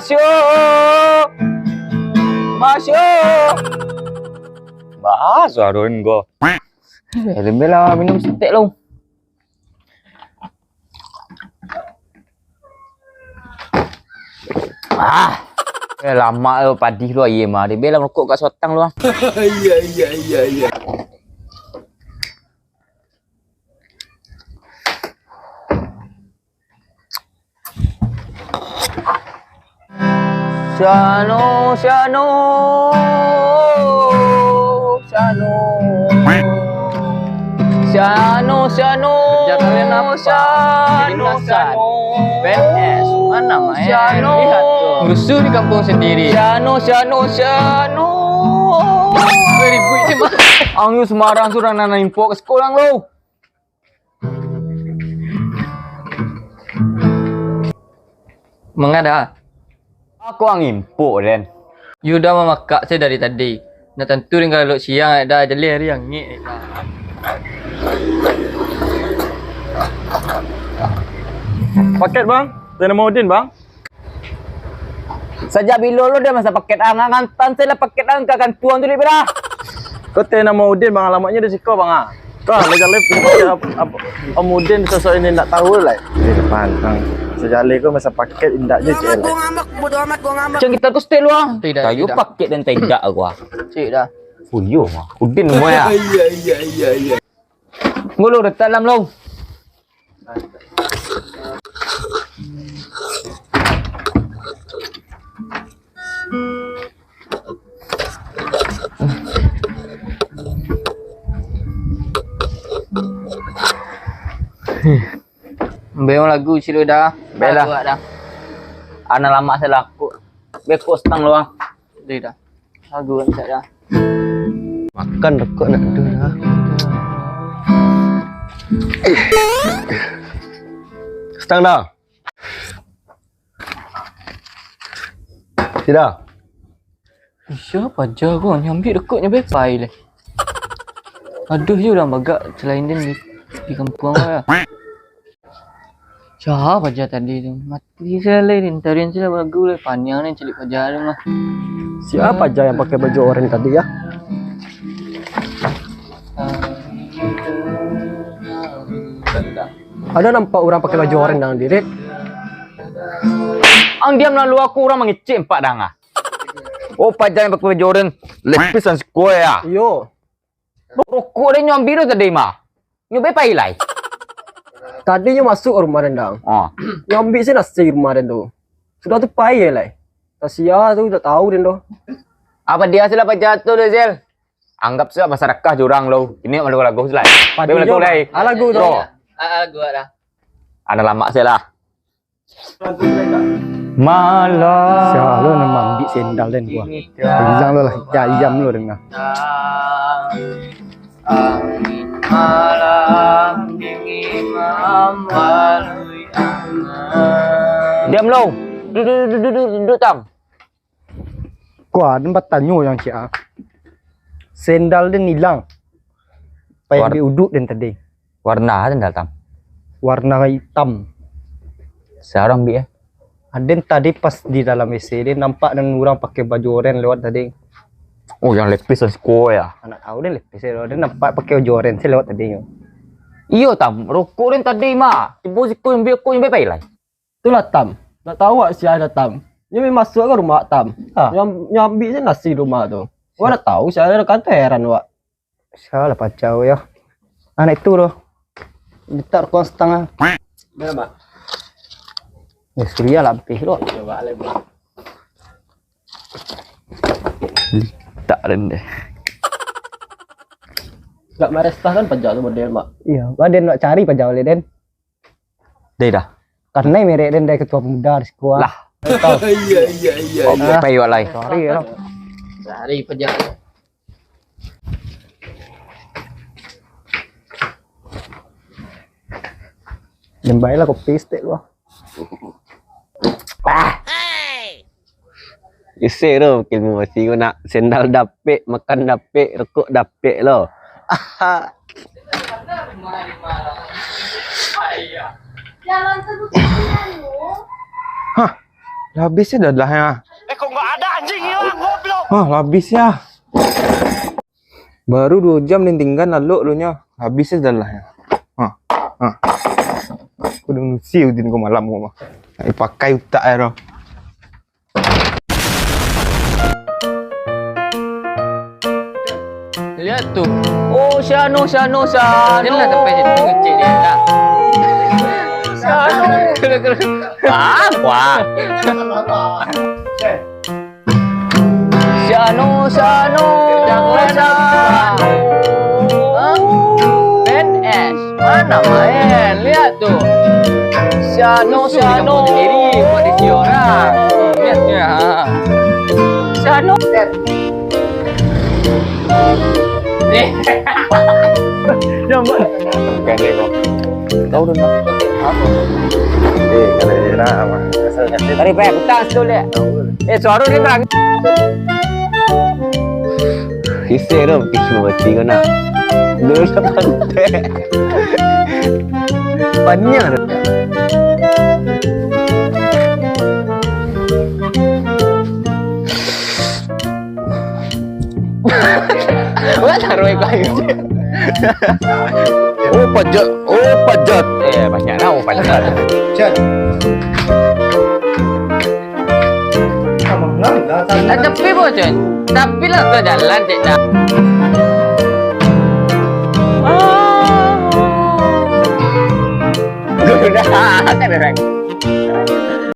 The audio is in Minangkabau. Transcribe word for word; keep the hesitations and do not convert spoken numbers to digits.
Masyo. Masyo. Bah, suaro ko. Eh, lembek lah minum setek lo. Ah. Eh, lamak lo padih lo aia mah. Lembek lah rokok kat sotang lo. Iya, iya, iya, iya. Syano, Syano, Syano. Syano, Syano. Kerja kalian apa? Syano, Syano. P N S. Mana main? Syano. Lihat tuh. Rusuh di kampung sendiri. Syano, Syano, Syano. Ribut je, Mak. Ang yo sembarang surang nan impok ka sekolah lo. Manga da? Aku ang impok, den. Yo da mamakak se dari tadi. Nah tantu den kalau siang da, jaleh hari angek. Paket, Bang. Dari nama Udin, Bang. Sajak bilo lo den masak paket ang? Antan se lah paket ang ka kantuang tu, dek bira. Ko teh namo Udin, Bang, alamatnyo di siko, Bang, ah. Ko lah jaleh paket ap-, ap-, Om Udin sosok ini ndak tahu lai. Di depan, Bang. Sajaleh ko masak paket indak je, cek lai. Macam kita ko stay luang. Tidak, kayu tidak. Paket dan tegak aku, ah. Cik dah. Oh, iyo, mah. Udin mo ya. Iya, iya, iya, iya. Ngulu detak dalam lo. Ambil lagu silu dah. Ambil lah. Lagu dah. Ana lamak salaku. Beko setang luang. Dia dah. Lagu kan dah. Makan rokok nak tu dah. Setang dah. Sida. Siapa aja ko nyambi rokoknyo bepai leh. Aduh, yo urang bagak selain den di, di kampuang lah. Siapa aja tadi tu? Mati salah, den tarian salah lagu leh. Paniang ni cilik paja tu mah. Siapa aja yang pakai baju oranye tadi ya? Ada nampak urang pakai baju oranye dalam dirit? Ang diam lalu aku, urang mangecek empat dang ah. Oh, paja yang pakai baju oranye, lepisan siko ya? Iyo. Rokok den nyo ambi tu tadi mah. Nyo be pai lai. Tadi nyo masuk ka rumah den dang. Ah. Nyo ambi se nasi rumah den tu. Sudah tu pai lai. Tasia tu dak tahu den tu. Apa dia sila paja tu, Zel? Anggap sajo masyarakat jurang lo. Ini malu lagu lai. Be lagu lai. Ah, lagu tu. Bro. Ah, lagu dah. Ana lamak se lah. Malam. Sia lo nan maambiak sendal den, gua. Hilang lo lah, ayam lo den nah. Angin malam dingin mambalui angan. Diam lo. Duduk, duduk, duduk, duduk, Tam. Kua, den batanyo yang ciek ah. Sendal den ilang. Pai ambiak uduk den tadi. Warna sendal, Tam? Warna itam. Sia urang ambiak, eh? Aden tadi pas di dalam W C, den nampak den urang pakai baju oranye lewat tadi. Oh, yang lepisan siko ya? Anak tahu den lepis lewat, den nampak pakai baju oranye se lewat tadi nyo. Iyo, Tam, rokok den tadi mah. Tibo siko ambiak, ko ambiak pai lai. Itulah, Tam. Ndak tahu awak sia dah, Tam. Nyo main masuk ka rumah, Tam. Ah. Nyo, nyo ambiak se nasi rumah tu. Awak ndak tahu sia dah, kan tu heran awak. Sia lah pacau yo. Anak itu loh. Minta rokok setengah. Berapa? Ya, suria lah habis lo. Coba lah, Bang. Litak den deh. Gak marestah kan pajak tu model, Mak. Iyo, baden nak cari pajak oleh den. Deh dah. Karena merek den dari ketua pemuda di sekolah. Lah. Iya, iya, iya, iya. Oke, pai wak lai. Sorry ya. Cari pajak. Jembai lah kopi setek lu. Ah. Isi tu ilmu masih ko nak sendal dapek, makan dapek, rokok dapek lo. Aha. Hah. Lah habis yo dadahnyo. Eh, kok nggak ada anjing hilang, goblok? Hah, lah habis yo. Baru duo jam den tingga lalok lu nyo. Habis yo dadahnyo. Hah, hah. Kudu nusi Udin ko malam ko mah. Nak dipakai utak yo tu. Lihat tu. Oh, si Ano, si Ano, si Ano. Itulah sampai situ ngecek dia dah. Si Ano. Ah, wah. Si Ano, si Ano. Jangan si Ano. Hah? Ben S. Mana main? Lihat tu. Si Ano, si Ano. Sendiri, buat di orang. Lihat dia. Si Ano. Eh. Bukan dia, Bang. Tahu tu, Bang. Apa? Eh, kalau dia nak, apa? Asal ngasih. Tadi, Pak, petang situ, Lek. Eh, suara dia terang. Kisah tu, kisah mati kau nak. Dulu dah pantai. Paniang tu. Wah, taruh ikut air. Oh, pajat. Oh, pajat. Eh, banyak lah, oh, pajat. Chan. Kamu ngambil lah, Chan. Tak tepi, Bocon. Tapi lah ke jalan, cek dah. Ah. Udah, tak ada lagi.